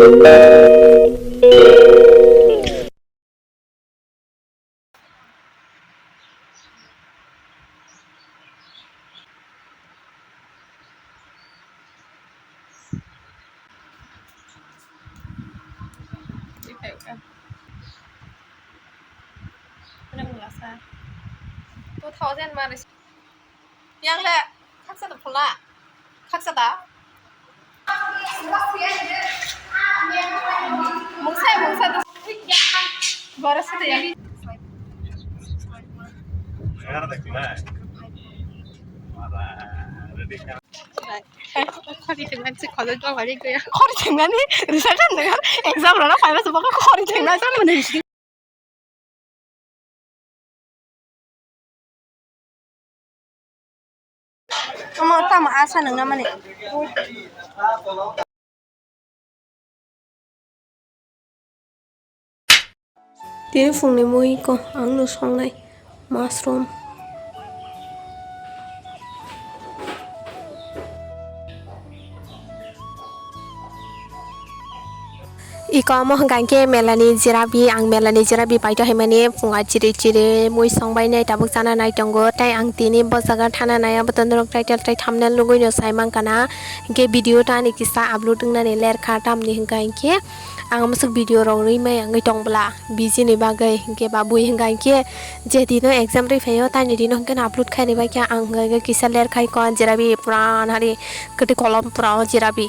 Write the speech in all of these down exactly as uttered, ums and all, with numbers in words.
Two thousand manis. Yang le, khaksa da phola. Khaksa da. Mungsa, mungsa da. Bara sa da ya. Khori thengmani si college ba wari gaya. Khori thengmani, risa kan dengan exam rana five se baka khori thengna sa mene. Omo tamo asa nang namani. Tini phungni mui ko ang no songnai mushroom. Iko omo hwnkha hinkhe melani jirabi, ang melani jirabi paito haimani phunga chiri chiri mui songbainai tabuk chana nai tongo, tei ang tini bo jaga thana nai abo tondorok title tei thumbnail nugui no sai mankha na, hinkhe video ta ani kisa upload wngnani lerkha tamni hwnkha hinkhe ang mwswk video rok rwi mai wngwi tong bwla busy ni bagwi, hinkhe ba bui hwnkha hinkhe je dino exam rwi phaio taini dino hinkhe no upload khai ni bai khe ang hwnkha hinkhe kisa lerkhai ko jirabi pura nahari kwtwi kolom pura o jirabi.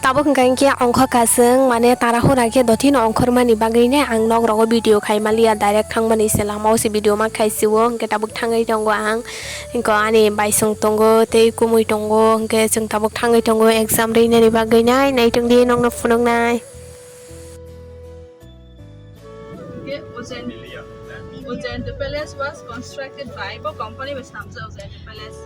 Tabuk hwnkha hinkhe ongkha kasung, mane tarahura khe dotino ongkhormani bagwino ang nok rogo video khai maliya, direct thangmani se lamao se video ma khai sio, hinkhe tabuk thangwi tongo ang, hinkhe ani baisong tongo tei kumui tongo, hinkhe chwng tabuk thangwi tongo exam rinani bagwi nai, naitongdi nokno phunuknai. Okay, Ujjain, Ujjain, the palace was constructed by, bo company bai swnamjak Ujjain the palace.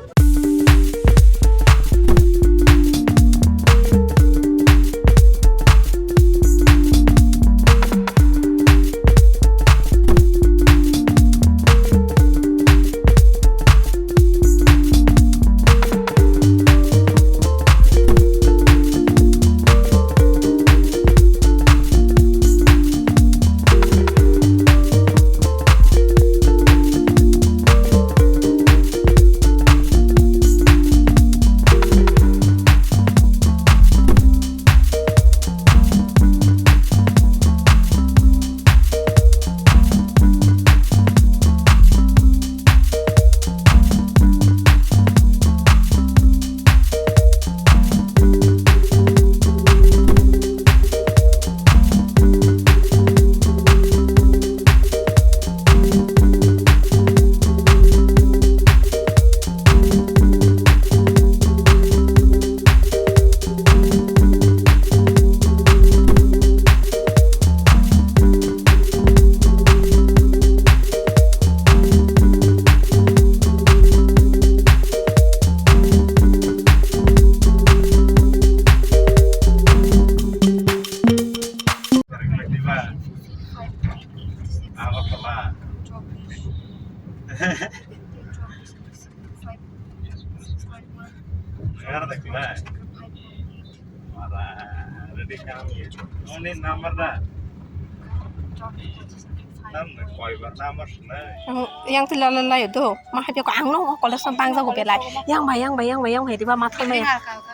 Yang tu lala layo do, ma hai ko ang no college no bangjago belai. Yang bai, yang bai, yang bai, yang bai, diba ma thalmai.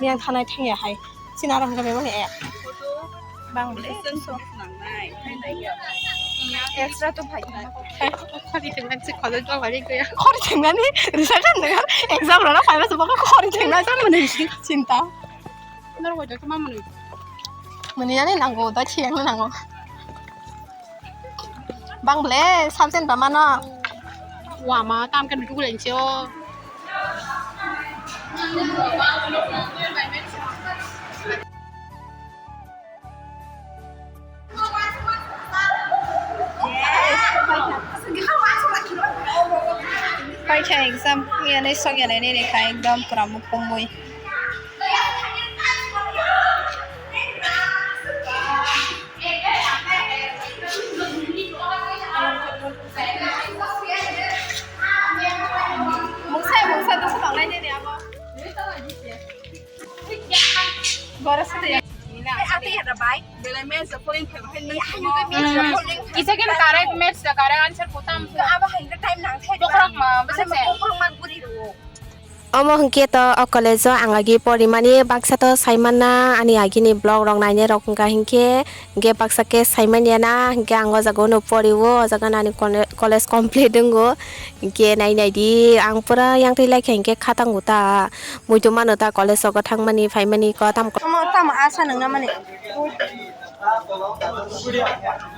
Yang thanai thangya hai. Chini aro hwnkhe beboni app. Bang bole. Extra to phai. Khori thengmani si college ba wari gaya. Khori thengmani risa kan dengan exam rana phai masa baka khori thengna sa mani chinta. Nor wajak ma mani. Mani ani nango da chiyang nango. Bang bole, subject ba mano. Wama, tam kan dugul encho. Paisa exam, ya, nai sok, ya, nai, nai, nai, kai, ekdom pura mukung mui. Mungsa, mungsa, dosa tanglai nini abo. Gora sete ya. Kisa kin correct maths da correct answer kutam. Abo hai time nang thai. Bokrok ma, bese se. Omo hwnkhe to o college o ang agi porimani baksa to saimanna ani agini vlog rok nainai rok wngkha hinkhe, hinkhe baksa khe saimanya na hinkhe ang o jaga o no porio, o jaga no ani college complete wngo hinkhe nai nai di ang pura yang twi laikha hinkhe kha tango ta muitu mano ta college rogo thangmani phaimani ko tam. Tamo tamo asa nangna mani.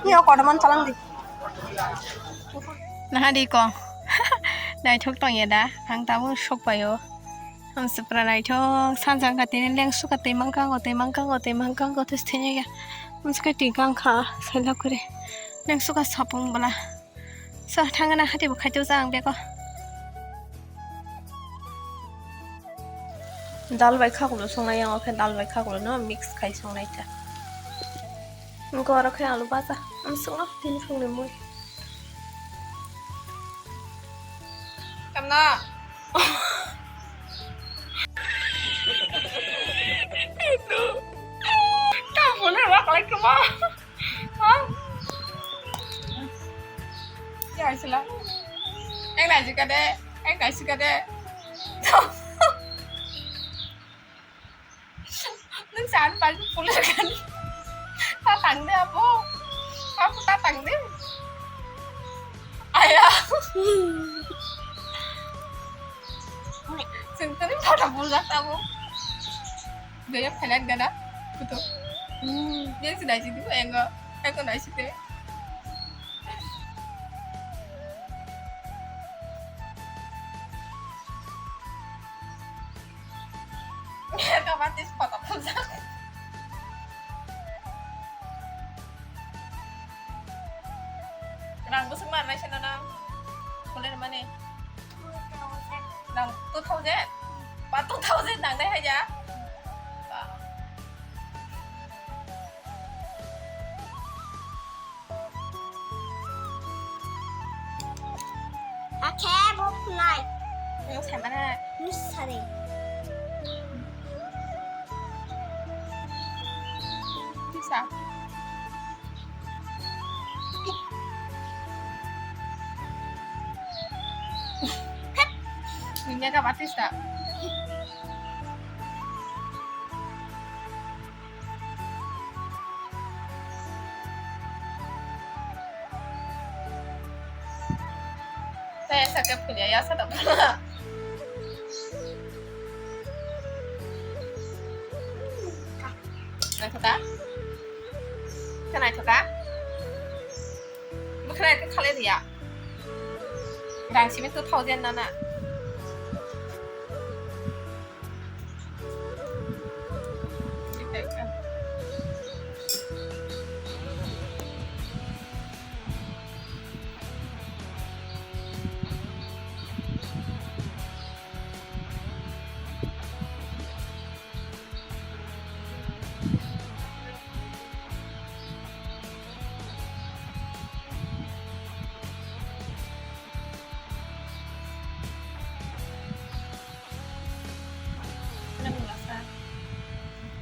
Ni o kodoman chalang di. Naha di kong. Naithok tongya da. Ang tabuk sok paio. Ang sipra naithok. Sanjang ka tini leng suka tei mangkang o, tei mangkang o, tei mangkang o, tei thenya ya. Ang suka twi kang kha. Sailak kore. Leng suka sapung bwla. So, thangna hati bo khaito sa ang beko. Dal bai khakulo songnai, yang khe dal bai khakulo no mix khai songnai ta. Goro khe alu baja. Ang songno tin songni mui. Kamna. Kamu na wak lai kuma. Ha? Ya sila. Ek nai jika de, ek nai jika de. Nung san pal pulir kan. Tatang de apo. Apo tatang de. Aya. Sentani pada pulir apo. Gaya pelet gana. Kutu. Hmm. Dia sudah situ engo. Aku nai situ. Kabatis photo photo. Rang bwswk ma nai sino nang? Boleh mana? Nang two thousand? Pa two thousand nang deh aja. Akhe bo phunai. Nung sai mana? Nung sari. Bisa. Minyak apa tista? Saya sakit punya ya, saya tak pernah. Naithoka? Khwnaithoka? Bwkhwnai khe khalai riya. Rang simi two thousand nana.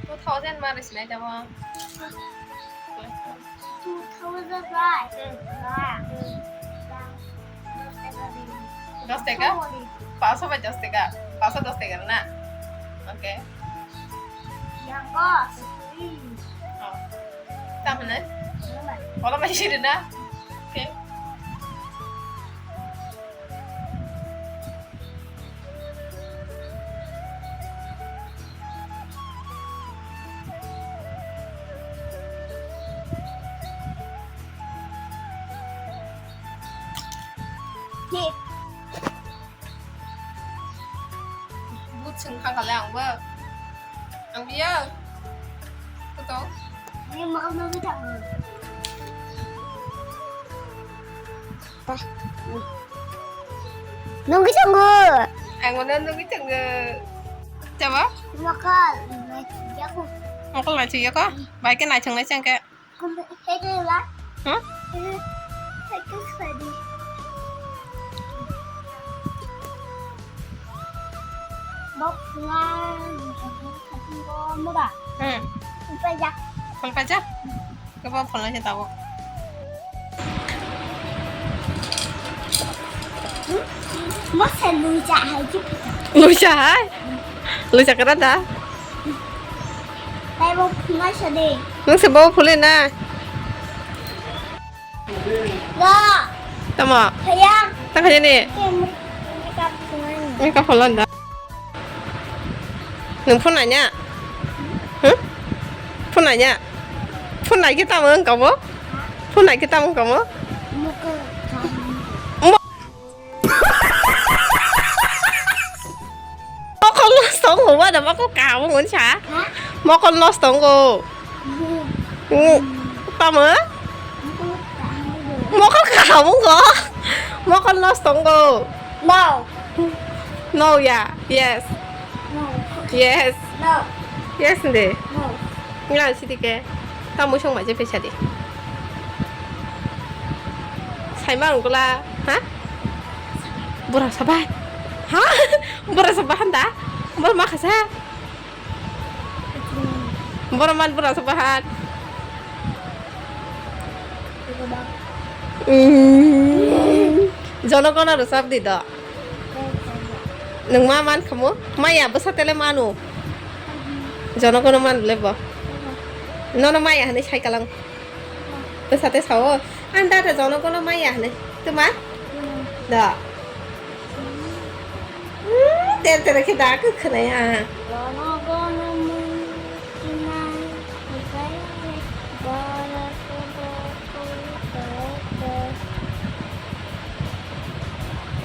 Two thousand ma rwchwnai tamo. Two thousand, right? Hmm. Right. Hmm. Dos taka? Dos taka? Sorry. Paso bai dos taka. Paso dos taka na? Okay. Yang kos. Oh. Tamo na? Wala mai. Wala mai sih na? Okay. Ni. Buchung kha kale ang bo. Ang biya. Kuto. Ni makan makan tak. Nungwi tongo. Ang mano nungwi tongo. Coba? Makal, naisik ya ko. Makal naisik ya ko? Bai ke naisik naisik ke. Kumbe, hege la. Huh? Hege, hege sadi. Bok nga, mo ba. Hmm. Upa ya. Phol paijak? Kebo phol nai se tabuk. Masa luja hai je pita. Luja hai? Luja kara da? Tai bo phunai sa de. Nung se bo phulwi na? Lo. Tamo? Hayang. Ta khaya ni? Ke mu-, makeup phunai ni. Makeup phulon da. Nung phone nanya? Huh? Phone nanya? Phone nai ke tamo wng kamo? Phone nai ke tamo wng kamo? Mokol kaham. Mo-, mokol nosto wngo, wada mokol kaham wngo sa? Ha? Mokol nosto wngo. Hmm. Hmm. Tamo? Mokol kaham wngo. Mokol kaham wngo. Mokol nosto wngo. No. No ya. Yes. No. Yes. No. Yes de. No. Nang sidi ke. Tamo song ma je pesa de. Saima ungkula. Ha? Bura sabai. Ha? Bura sabai handa. Bura ma khasa. Bura man bura sabai han. Mm. Jonogono rwchap di do. Nwng ma man khamu? Maya bwsa tele manu. Jonogono man le bo. Nono maya hwnwi sai kalang. Bwsa te sao. Ang da da jonogono maya hwnwi. Tuma? Da. Hmm, ter ter khe da kwkhwnai ang. Jonogono maya hwnwi.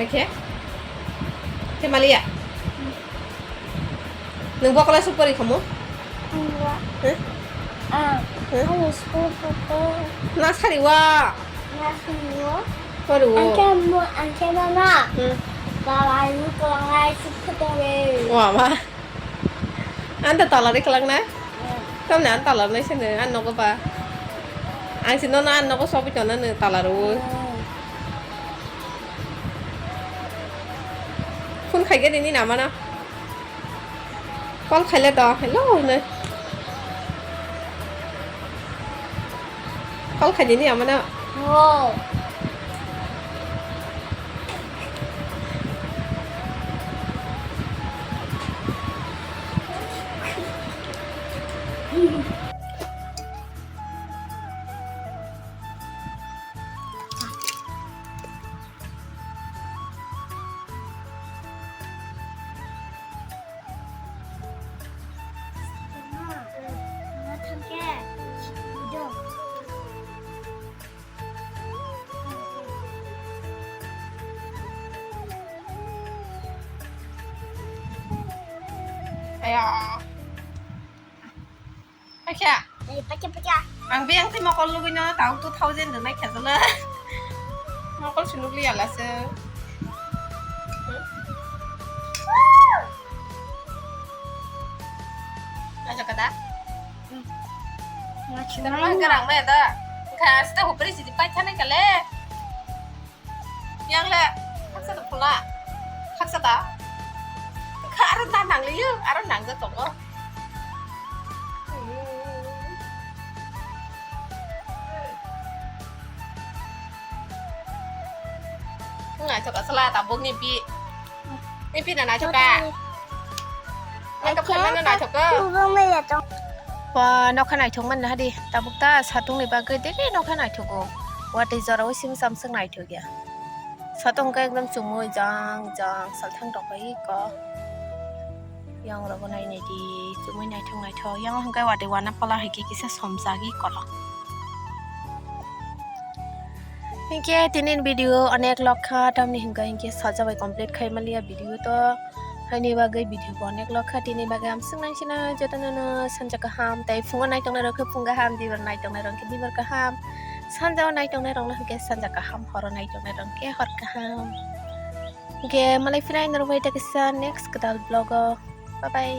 Oke. Khe maliya. Nwng bo class o pori khamu? Nwng. Huh? Ah. Huh? Ang school photo. Nursery wa. Nursery wa. Pori wo. Angke mo, angke mama. Hmm. Baba ni ko ngai suk photo re. Wa ma. Anta talar iklak na? Tamni an talar nai sene an nogo ba. Ang si nono an nogo sobi tona no talar o. Phone khai gani ni nama na. Call khaile to. Hello ne. Call khaidi ni ama na. Oh. Aya. Paikha. Ei, paikha, paikha. Ang biyang tei mokol lugui no tau two thousand rwnai khe jala. Mokol si nukli ala se. Aja kada. Kita mah garang mah ya da. Kha asta hupri sidi paikha nai kale. Yang le, haksa da pula. Haksa da. Kha aro da nang liyo, aro nang da tongo. Ngai to ka sala ta bok ni bi. Ni bi na nai to ka. Nang ka pula na nai to ka. Ba nokha naithok man na hadi. Tabuk ta satung ni bagwi dili nokha naithogo. Watwi jora o sim sam swk naithok ya. Satung khe ekdom chumui jang jang salthang rok bai ko. Yang rogo nai nai di chumui naithok naithok. Yang hwnkhe watwi wana pala hai khe kisa somjagwi kolo. Hinkhe tini video onek lokha tamni hwnkhe hinkhe saja bai complete khai maliya video to. Haini bagwi video bo onek lokha, tini bagwi amswk nang sina jotono no sanja kaham, tei phungo naitongnai rok khe phung kaham, dibor naitongnai rok khe dibor kaham, sanja o naitongnai rok no hwnkhe sanja kaham, horo naitongnai rok khe hor kaham. Hwnkhe malai phina norok bai ta kisa next kwtal vlog o. Bye bye.